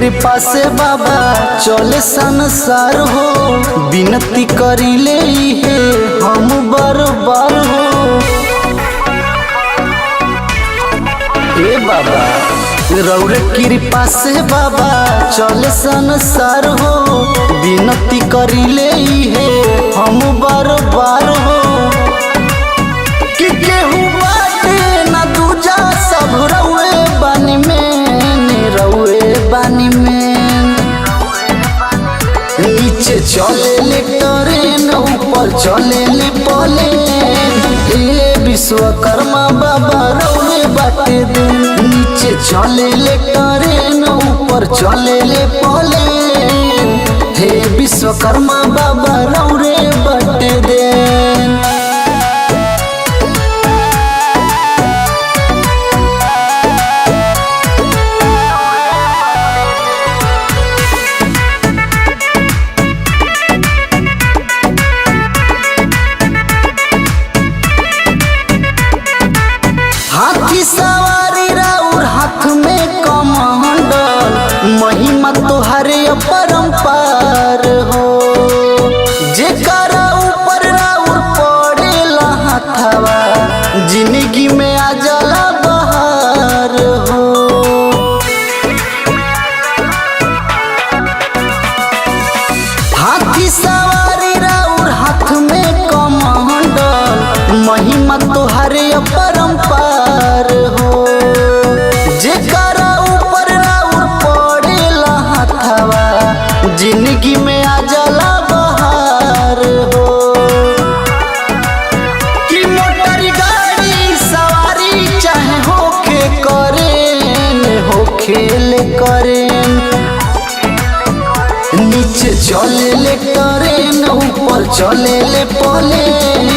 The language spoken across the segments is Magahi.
कृपा से बाबा चले संसार हो, विनती करी ले हे हम बार बार हो। ए बाबा रौरे कृपा से बाबा चले संसार हो, विनती करी ले हे हम बार बार हो। कि केहू बाटे ना दूजा सब रउए बानी में, रउए बानी में। नीचे चले ले ट्रेन ऊपर चले ले प्लेन, हे विश्वकर्मा बाबा रउए बाटे देन। नीचे चले ले ट्रेन ऊपर चले ले प्लेन, हे विश्वकर्मा बाबा रउरे बाटे देन। हाथी सवारी राउर हाथ में कमंडल, महिमा तोहरे अपरंपार हो। जेकरा ऊपर राउर पड़ेला हाथवा, जिंदगी में आ जाला बहार हो। हाथी सवारी राउर हाथ में कमंडल, महिमा तोहरे अपरंपार हो। जेकरा ऊपर राउर पड़ेला हाथवा, जिंदगी में आ जाला बहार हो। कि मोटर गाड़ी सवारी चाहे होखे करेन, होखे ले करेन। नीचे चले ले ट्रेन ऊपर चले ले प्लेन,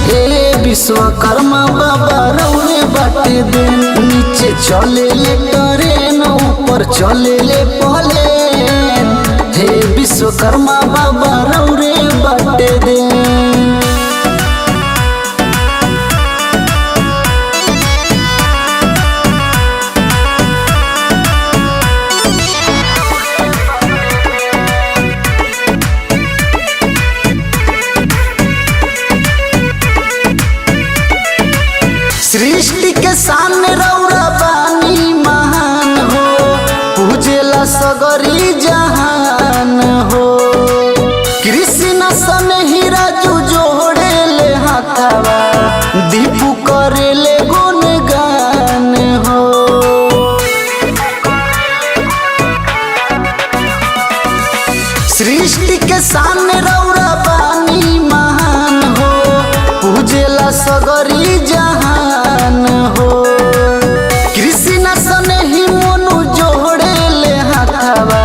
हे विश्वकर्मा बाबा रउरे बाटे देन। नीचे चले ले ट्रेन ऊपर चले ले प्लेन, हे विश्वकर्मा बाबा रउरे बाटे देन। सृष्टि के सामने रौरा बानी महान हो, पूजेला सगरी जहान हो। कृष्ण सन ही राजू जोड़े ले हाथवा, दीपू करे ले गुणगान हो। सृष्टि के सामने रौरा बानी महान हो, पूजेला सगरी जहान हो। कृष्ण सन ही मोनू जोड़े ले हाथवा,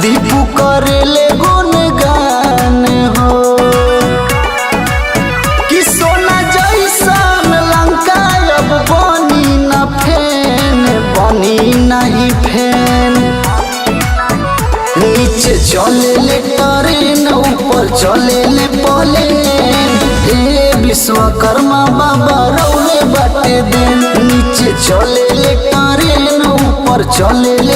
दीपू करे ले गुणगान हो। कि सोना जैसन लंका अब बनी न फेन, बनी नहीं फेन। नीचे चले ले ट्रेन ऊपर चले ले प्लेन, हे विश्वकर्मा बाबा रउरे बाटे देन। नीचे चले ले ट्रेन ऊपर चले ले